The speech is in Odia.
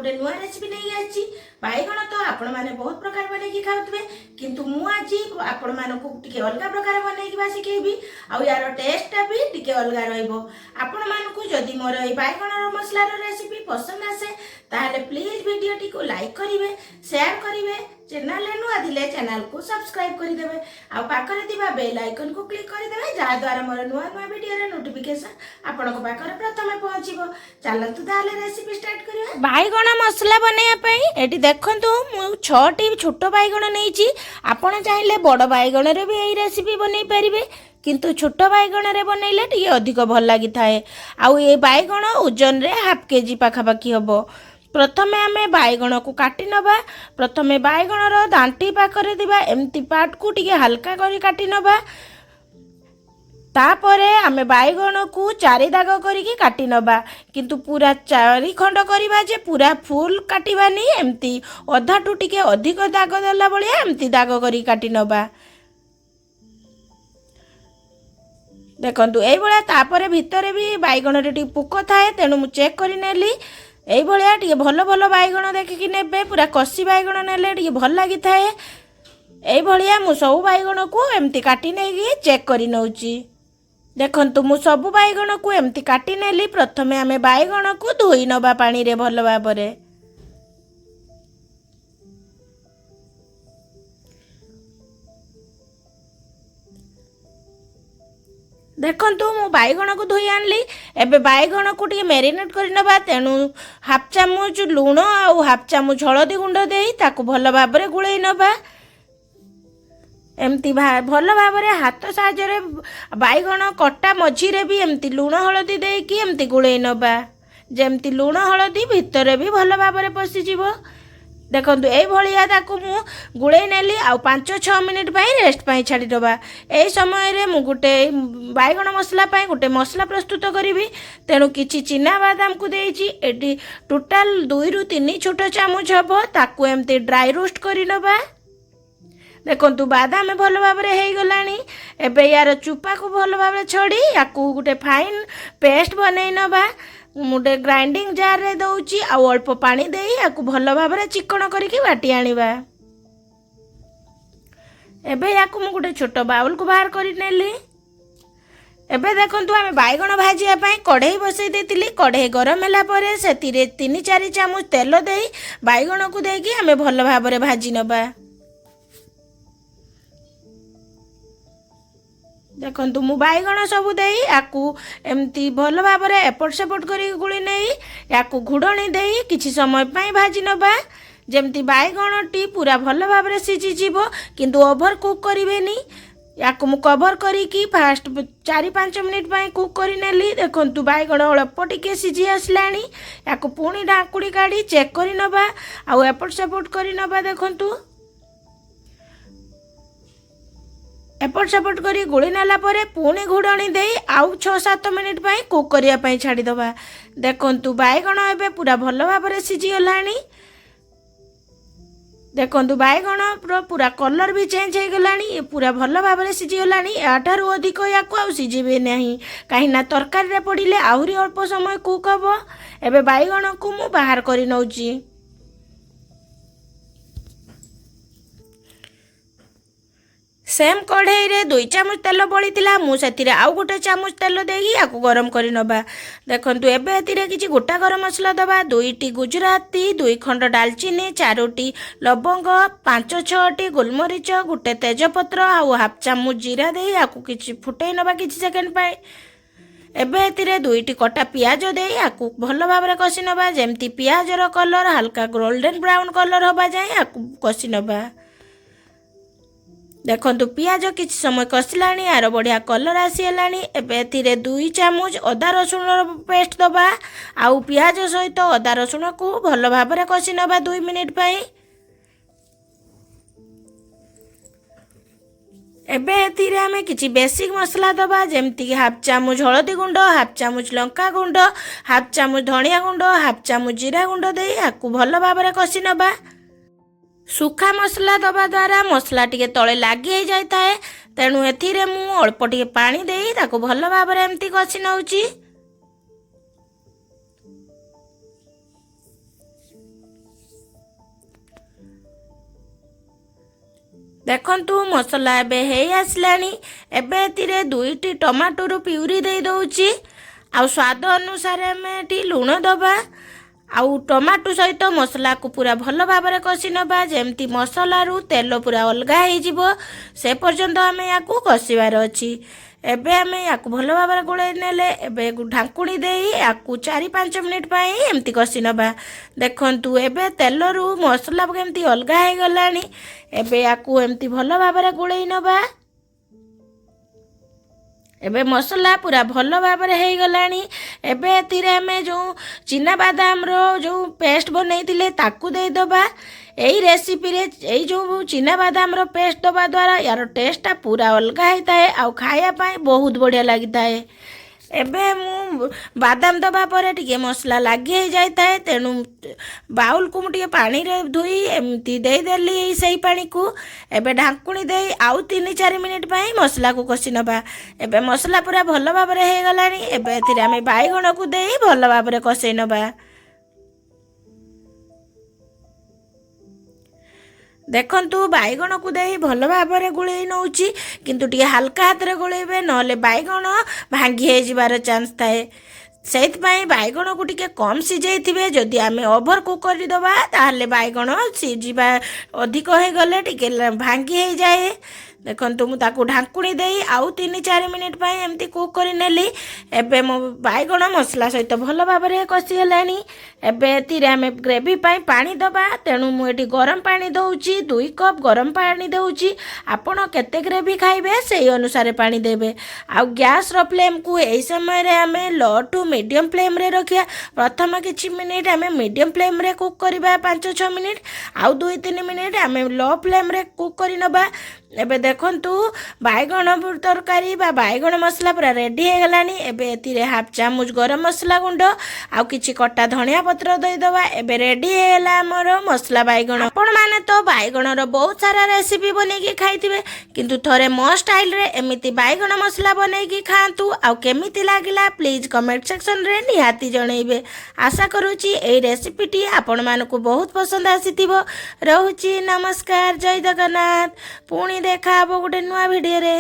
ଗୋଟେ ନୂଆ ରେସିପି ନେଇକି ଆସିଛି। ବାଇଗଣ ତ ଆପଣମାନେ ବହୁତ ପ୍ରକାର ବନେଇକି ଖାଉଥିବେ, କିନ୍ତୁ ମୁଁ ଆଜି ଆପଣମାନଙ୍କୁ ଟିକେ ଅଲଗା ପ୍ରକାର ବନେଇକି ଶିଖେଇବି ଆଉ ୟାର ଟେଷ୍ଟଟା ବି ଟିକେ ଅଲଗା ରହିବ। ଆପଣମାନଙ୍କୁ ଯଦି ମୋର ଏଇ ବାଇଗଣର ମସଲାର ରେସିପି ପସନ୍ଦ ଆସେ, ତାହେଲେ ପ୍ଲିଜ୍ ଭିଡ଼ିଓଟିକୁ ଲାଇକ୍ କରିବେ, ସେୟାର କରିବେ, ଚ୍ୟାନେଲରେ ନୂଆ ଥିଲେ ଚ୍ୟାନେଲକୁ ସବସ୍କ୍ରାଇବ୍ କରିଦେବେ ଆଉ ପାଖରେ ଥିବା ବେଲ୍ ଆଇକନ୍କୁ କ୍ଲିକ୍ କରିଦେବେ, ଯାହାଦ୍ୱାରା ମୋର ନୂଆ ନୂଆ ଭିଡ଼ିଓର ନୋଟିଫିକେସନ୍ ଆପଣଙ୍କ ପାଖରେ ପ୍ରଥମେ ପହଞ୍ଚିବ। ଚାଲନ୍ତୁ ତାହେଲେ ରେସିପି ଷ୍ଟାର୍ଟ କରିବା। ବାଇଗଣ ମସଲା ବନେଇବା ପାଇଁ ଏଠି ଦେଖନ୍ତୁ, ମୁଁ ଛଅଟି ଛୋଟ ବାଇଗଣ ନେଇଛି। ଆପଣ ଚାହିଁଲେ ବଡ଼ ବାଇଗଣରେ ବି ଏଇ ରେସିପି ବନେଇ ପାରିବେ, କିନ୍ତୁ ଛୋଟ ବାଇଗଣରେ ବନେଇଲେ ଟିକେ ଅଧିକ ଭଲ ଲାଗିଥାଏ। ଆଉ ଏ ବାଇଗଣ ଓଜନରେ ହାଫ୍ କେଜି ପାଖାପାଖି ହେବ। ପ୍ରଥମେ ଆମେ ବାଇଗଣକୁ କାଟି ନେବା। ପ୍ରଥମେ ବାଇଗଣର ଦାଣ୍ଟି ପାଖରେ ଥିବା ଏମିତି ପାର୍ଟକୁ ଟିକେ ହାଲକା କରି କାଟି ନେବା। ତାପରେ ଆମେ ବାଇଗଣକୁ ଚାରି ଦାଗ କରିକି କାଟି ନେବା, କିନ୍ତୁ ପୁରା ଚାରି ଖଣ୍ଡ କରିବା ଯେ ପୁରା ଫୁଲ୍ କାଟିବାନି। ଏମିତି ଅଧାଠୁ ଟିକେ ଅଧିକ ଦାଗ ଦେଲା ଭଳିଆ ଏମିତି ଦାଗ କରିକି କାଟି ନେବା। ଦେଖନ୍ତୁ, ଏଇଭଳିଆ। ତାପରେ ଭିତରେ ବି ବାଇଗଣରେ ଟିକେ ପୋକ ଥାଏ, ତେଣୁ ମୁଁ ଚେକ୍ କରିନେଲି। ଏଇଭଳିଆ ଟିକେ ଭଲ ଭଲ ବାଇଗଣ ଦେଖିକି ନେବେ। ପୁରା କଷି ବାଇଗଣ ନେଲେ ଟିକେ ଭଲ ଲାଗିଥାଏ। ଏଇଭଳିଆ ମୁଁ ସବୁ ବାଇଗଣକୁ ଏମିତି କାଟି ନେଇକି ଚେକ୍ କରି ନେଉଛି। ଦେଖନ୍ତୁ, ମୁଁ ସବୁ ବାଇଗଣକୁ ଏମିତି କାଟି ନେଲି। ପ୍ରଥମେ ଆମେ ବାଇଗଣକୁ ଧୋଇ ନେବା ପାଣିରେ ଭଲ ଭାବରେ। ଦେଖନ୍ତୁ, ମୁଁ ବାଇଗଣକୁ ଧୋଇ ଆଣିଲି। ଏବେ ବାଇଗଣକୁ ଟିକେ ମ୍ୟାରିନେଟ୍ କରିନେବା। ତେଣୁ ହାଫ୍ ଚାମଚ ଲୁଣ ଆଉ ହାଫ୍ ଚାମଚ ହଳଦୀ ଗୁଣ୍ଡ ଦେଇ ତାକୁ ଭଲ ଭାବରେ ଗୋଳେଇ ନେବା। ଏମିତି ଭଲ ଭାବରେ ହାତ ସାହାଯ୍ୟରେ ବାଇଗଣ କଟା ମଝିରେ ବି ଏମିତି ଲୁଣ ହଳଦୀ ଦେଇକି ଏମିତି ଗୋଳେଇ ନେବା, ଯେମିତି ଲୁଣ ହଳଦୀ ଭିତରେ ବି ଭଲ ଭାବରେ ପଶିଯିବ। ଦେଖନ୍ତୁ, ଏଇଭଳିଆ ତାକୁ ମୁଁ ଗୋଳେଇ ନେଲି ଆଉ 5-6 ମିନିଟ୍ ପାଇଁ ରେଷ୍ଟ ପାଇଁ ଛାଡ଼ିଦେବା। ଏହି ସମୟରେ ମୁଁ ଗୋଟେ ବାଇଗଣ ମସଲା ପାଇଁ ଗୋଟେ ମସଲା ପ୍ରସ୍ତୁତ କରିବି। ତେଣୁ କିଛି ଚିନା ବାଦାମକୁ ଦେଇଛି। ଏଠି ଟୋଟାଲ 2ରୁ 3 ଛୋଟ ଚାମଚ ହେବ। ତାକୁ ଏମିତି ଡ୍ରାଇ ରୋଷ୍ଟ କରିନେବା। ଦେଖନ୍ତୁ, ବାଦାମ ଭଲ ଭାବରେ ହେଇଗଲାଣି। ଏବେ ୟାର ଚୁପାକୁ ଭଲ ଭାବରେ ଛଡ଼େଇ ୟାକୁ ଗୋଟେ ଫାଇନ୍ ପେଷ୍ଟ ବନେଇ ନେବା। ମୁଁ ଗୋଟେ ଗ୍ରାଇଣ୍ଡିଙ୍ଗ ଜାର୍ରେ ଦେଉଛି ଆଉ ଅଳ୍ପ ପାଣି ଦେଇ ୟାକୁ ଭଲ ଭାବରେ ଚିକଣ କରିକି ବାଟି ଆଣିବା। ଏବେ ୟାକୁ ମୁଁ ଗୋଟେ ଛୋଟ ବାଉଲକୁ ବାହାର କରିନେଲି। ଏବେ ଦେଖନ୍ତୁ, ଆମେ ବାଇଗଣ ଭାଜିବା ପାଇଁ କଢ଼େଇ ବସେଇ ଦେଇଥିଲି। କଢ଼େଇ ଗରମ ହେଲା ପରେ ସେଥିରେ 3-4 ଚାମଚ ତେଲ ଦେଇ ବାଇଗଣକୁ ଦେଇକି ଆମେ ଭଲ ଭାବରେ ଭାଜି ନେବା। ଦେଖନ୍ତୁ, ମୁଁ ବାଇଗଣ ସବୁ ଦେଇ ୟାକୁ ଏମିତି ଭଲ ଭାବରେ ଏପଟ ସେପଟ କରିକି ଗୋଳେଇ ନେଇ ୟାକୁ ଘୋଡ଼ଣୀ ଦେଇ କିଛି ସମୟ ପାଇଁ ଭାଜି ନେବା, ଯେମିତି ବାଇଗଣଟି ପୁରା ଭଲ ଭାବରେ ସିଝିଯିବ, କିନ୍ତୁ ଓଭର କୁକ୍ କରିବେନି। ୟାକୁ ମୁଁ କଭର କରିକି ଫାଷ୍ଟ 4-5 ମିନିଟ୍ ପାଇଁ କୁକ୍ କରିନେଲି। ଦେଖନ୍ତୁ, ବାଇଗଣ ଅଳ୍ପ ଟିକେ ସିଝି ଆସିଲାଣି। ୟାକୁ ପୁଣି ଢାଙ୍କୁଣି କାଢ଼ି ଚେକ୍ କରି ନେବା ଆଉ ଏପଟ ସେପଟ କରି ନେବା। ଦେଖନ୍ତୁ, ଏପଟ ସେପଟ କରି ଗୋଳେଇ ନେଲା ପରେ ପୁଣି ଘୋଡ଼ଣୀ ଦେଇ ଆଉ 6-7 ମିନିଟ୍ ପାଇଁ କୁକ୍ କରିବା ପାଇଁ ଛାଡ଼ିଦେବା। ଦେଖନ୍ତୁ, ବାଇଗଣ ଏବେ ପୁରା ଭଲ ଭାବରେ ସିଝିଗଲାଣି। ଦେଖନ୍ତୁ, ବାଇଗଣ ପୁରା କଲର୍ ବି ଚେଞ୍ଜ ହେଇଗଲାଣି। ଏ ପୁରା ଭଲ ଭାବରେ ସିଝିଗଲାଣି। ଏହାଠାରୁ ଅଧିକ ୟାକୁ ଆଉ ସିଝିବେ ନାହିଁ, କାହିଁକିନା ତରକାରୀରେ ପଡ଼ିଲେ ଆହୁରି ଅଳ୍ପ ସମୟ କୁକ୍ ହେବ। ଏବେ ବାଇଗଣକୁ ମୁଁ ବାହାର କରି ନେଉଛି। ସେମ୍ କଢ଼େଇରେ 2 ଚାମଚ ତେଲ ବଳିଥିଲା। ମୁଁ ସେଥିରେ ଆଉ ଗୋଟେ ଚାମଚ ତେଲ ଦେଇକି ୟାକୁ ଗରମ କରି ନେବା। ଦେଖନ୍ତୁ, ଏବେ ଏଥିରେ କିଛି ଗୋଟା ଗରମ ମସଲା ଦେବା। ଦୁଇଟି ଗୁଜୁରାତି, ଦୁଇ ଖଣ୍ଡ ଡାଲଚିନି, ଚାରୋଟି ଲବଙ୍ଗ, 5-6ଟି ଗୋଲମରିଚ, ଗୋଟେ ତେଜପତ୍ର ଆଉ ହାଫ୍ ଚାମଚ ଜିରା ଦେଇ ୟାକୁ କିଛି ଫୁଟେଇ ନେବା କିଛି ସେକେଣ୍ଡ ପାଇଁ। ଏବେ ଏଥିରେ ଦୁଇଟି କଟା ପିଆଜ ଦେଇ ୟାକୁ ଭଲ ଭାବରେ କଷି ନେବା। ଯେମିତି ପିଆଜର କଲର୍ ହାଲକା ଗୋଲ୍ଡେନ୍ ବ୍ରାଉନ୍ କଲର୍ ହେବା ଯାଏଁ ୟାକୁ କଷି ନେବା। ଦେଖନ୍ତୁ, ପିଆଜ କିଛି ସମୟ କଷିଲାଣି, ଆର ବଢ଼ିଆ କଲର୍ ଆସିଗଲାଣି। ଏବେ ଏଥିରେ 2 ଚାମଚ ଅଦା ରସୁଣର ପେଷ୍ଟ ଦେବା ଆଉ ପିଆଜ ସହିତ ଅଦା ରସୁଣକୁ ଭଲ ଭାବରେ କଷି ନେବା 2 ମିନିଟ୍ ପାଇଁ। ଏବେ ଏଥିରେ ଆମେ କିଛି ବେସିକ୍ ମସଲା ଦେବା, ଯେମିତିକି ହାଫ୍ ଚାମଚ ହଳଦୀ ଗୁଣ୍ଡ, ହାଫ୍ ଚାମଚ ଲଙ୍କା ଗୁଣ୍ଡ, ହାଫ୍ ଚାମଚ ଧନିଆ ଗୁଣ୍ଡ, ହାଫ୍ ଚାମଚ ଜିରା ଗୁଣ୍ଡ ଦେଇ ୟାକୁ ଭଲ ଭାବରେ କଷି ନେବା। ଶୁଖା ମସଲା ଦେବା ଦ୍ୱାରା ମସଲା ଟିକେ ତଳେ ଲାଗି ହେଇଯାଇଥାଏ। ତେଣୁ ଏଥିରେ ମୁଁ ଅଳ୍ପ ଟିକେ ପାଣି ଦେଇ ତାକୁ ଭଲ ଭାବରେ ଏମିତି କଷି ନେଉଛି। ଦେଖନ୍ତୁ, ମସଲା ଏବେ ହେଇ ଆସିଲାଣି। ଏବେ ଏଥିରେ ଦୁଇଟି ଟମାଟୋରୁ ପିଉରି ଦେଇ ଦେଉଛି ଆଉ ସ୍ୱାଦ ଅନୁସାରେ ଆମେ ଏଠି ଲୁଣ ଦେବା। ଆଉ ଟମାଟୋ ସହିତ ମସଲାକୁ ପୁରା ଭଲ ଭାବରେ କଷି ନେବା। ଯେମିତି ମସଲାରୁ ତେଲ ପୁରା ଅଲଗା ହେଇଯିବ, ସେ ପର୍ଯ୍ୟନ୍ତ ଆମେ ୟାକୁ କଷିବାର ଅଛି। ଏବେ ଆମେ ୟାକୁ ଭଲ ଭାବରେ ଗୋଳେଇ ନେଲେ। ଏବେ ଢାଙ୍କୁଣୀ ଦେଇ ୟାକୁ 4-5 ମିନିଟ୍ ପାଇଁ ଏମିତି କଷି ନେବା। ଦେଖନ୍ତୁ, ଏବେ ତେଲରୁ ମସଲା କେମିତି ଅଲଗା ହେଇଗଲାଣି। ଏବେ ୟାକୁ ଏମିତି ଭଲ ଭାବରେ ଗୋଳେଇ ନେବା। ଏବେ ମସଲା ପୁରା ଭଲ ଭାବରେ ହେଇଗଲାଣି। ଏବେ ଏଥିରେ ଆମେ ଯେଉଁ ଚିନାବାଦାମର ଯେଉଁ ପେଷ୍ଟ ବନେଇଥିଲେ, ତାକୁ ଦେଇଦେବା। ଏଇ ରେସିପିରେ ଏଇ ଯେଉଁ ଚିନାବାଦାମର ପେଷ୍ଟ ଦେବା ଦ୍ୱାରା ୟାର ଟେଷ୍ଟଟା ପୁରା ଅଲଗା ହେଇଥାଏ ଆଉ ଖାଇବା ପାଇଁ ବହୁତ ବଢ଼ିଆ ଲାଗିଥାଏ। ଏବେ ମୁଁ ବାଦାମ ଦେବା ପରେ ଟିକେ ମସଲା ଲାଗି ହେଇଯାଇଥାଏ, ତେଣୁ ବାଉଲକୁ ମୁଁ ଟିକେ ପାଣିରେ ଧୋଇ ଏମିତି ଦେଇଦେଲି ସେଇ ପାଣିକୁ। ଏବେ ଢାଙ୍କୁଣୀ ଦେଇ ଆଉ 3-4 ମିନିଟ୍ ପାଇଁ ମସଲାକୁ କଷି ନେବା। ଏବେ ମସଲା ପୁରା ଭଲ ଭାବରେ ହେଇଗଲାଣି। ଏବେ ଏଥିରେ ଆମେ ବାଇଗଣକୁ ଦେଇ ଭଲ ଭାବରେ କଷେଇ ନେବା। ଦେଖନ୍ତୁ, ବାଇଗଣକୁ ଦେଇ ଭଲ ଭାବରେ ଗୋଳେଇ ନେଉଛି, କିନ୍ତୁ ଟିକେ ହାଲକା ହାତରେ ଗୋଳେଇବେ, ନହେଲେ ବାଇଗଣ ଭାଙ୍ଗି ହେଇଯିବାର ଚାନ୍ସ ଥାଏ। ସେଇଥିପାଇଁ ବାଇଗଣକୁ ଟିକେ କମ୍ ସିଝେଇଥିବେ। ଯଦି ଆମେ ଓଭର କୁକ୍ କରିଦେବା, ତାହେଲେ ବାଇଗଣ ସିଝିବା ଅଧିକ ହେଇଗଲେ ଟିକେ ଭାଙ୍ଗି ହେଇଯାଏ। ଦେଖନ୍ତୁ, ମୁଁ ତାକୁ ଢାଙ୍କୁଣୀ ଦେଇ ଆଉ 3-4 ମିନିଟ୍ ପାଇଁ ଏମିତି କୁକ୍ କରିନେଲି। ଏବେ ମୋ ବାଇଗଣ ମସଲା ସହିତ ଭଲ ଭାବରେ କଷି ହେଲାଣି। ଏବେ ଏଥିରେ ଆମେ ଗ୍ରେଭି ପାଇଁ ପାଣି ଦେବା, ତେଣୁ ମୁଁ ଏଠି ଗରମ ପାଣି ଦେଉଛି। 2 କପ୍ ଗରମ ପାଣି ଦେଉଛି। ଆପଣ କେତେ ଗ୍ରେଭି ଖାଇବେ, ସେଇ ଅନୁସାରେ ପାଣି ଦେବେ। ଆଉ ଗ୍ୟାସ୍ର ଫ୍ଲେମ୍କୁ ଏଇ ସମୟରେ ଆମେ ଲୋ ଟୁ ମିଡ଼ିୟମ୍ ଫ୍ଲେମ୍ରେ ରଖିବା। ପ୍ରଥମ କିଛି ମିନିଟ୍ ଆମେ ମିଡ଼ିୟମ୍ ଫ୍ଲେମ୍ରେ କୁକ୍ କରିବା, 5-6 ମିନିଟ୍, ଆଉ 2-3 ମିନିଟ୍ ଆମେ ଲୋ ଫ୍ଲେମ୍ରେ କୁକ୍ କରିନେବା। ଏବେ ଦେଖନ୍ତୁ, ବାଇଗଣ ତରକାରୀ ବା ବାଇଗଣ ମସଲା ପୁରା ରେଡ଼ି ହେଇଗଲାଣି। ଏବେ ଏଥିରେ ହାଫ୍ ଚାମଚ ଗରମ ମସଲା ଗୁଣ୍ଡ ଆଉ କିଛି କଟା ଧନିଆ ପତ୍ର ଦେଇଦେବା। ଏବେ ରେଡ଼ି ହେଇଗଲା ଆମର ମସଲା ବାଇଗଣ। ଆପଣମାନେ ତ ବାଇଗଣର ବହୁତ ସାରା ରେସିପି ବନେଇକି ଖାଇଥିବେ, କିନ୍ତୁ ଥରେ ମୋ ଷ୍ଟାଇଲରେ ଏମିତି ବାଇଗଣ ମସଲା ବନେଇକି ଖାଆନ୍ତୁ ଆଉ କେମିତି ଲାଗିଲା ପ୍ଲିଜ୍ କମେଣ୍ଟ ସେକ୍ସନରେ ନିହାତି ଜଣେଇବେ। ଆଶା କରୁଛି ଏଇ ରେସିପିଟି ଆପଣମାନଙ୍କୁ ବହୁତ ପସନ୍ଦ ଆସିଥିବ। ରହୁଛି, ନମସ୍କାର, ଜୟ ଜଗନ୍ନାଥ। ପୁଣି ଦେଖା ହେବ ଗୋଟେ ନୂଆ ଭିଡ଼ିଓରେ।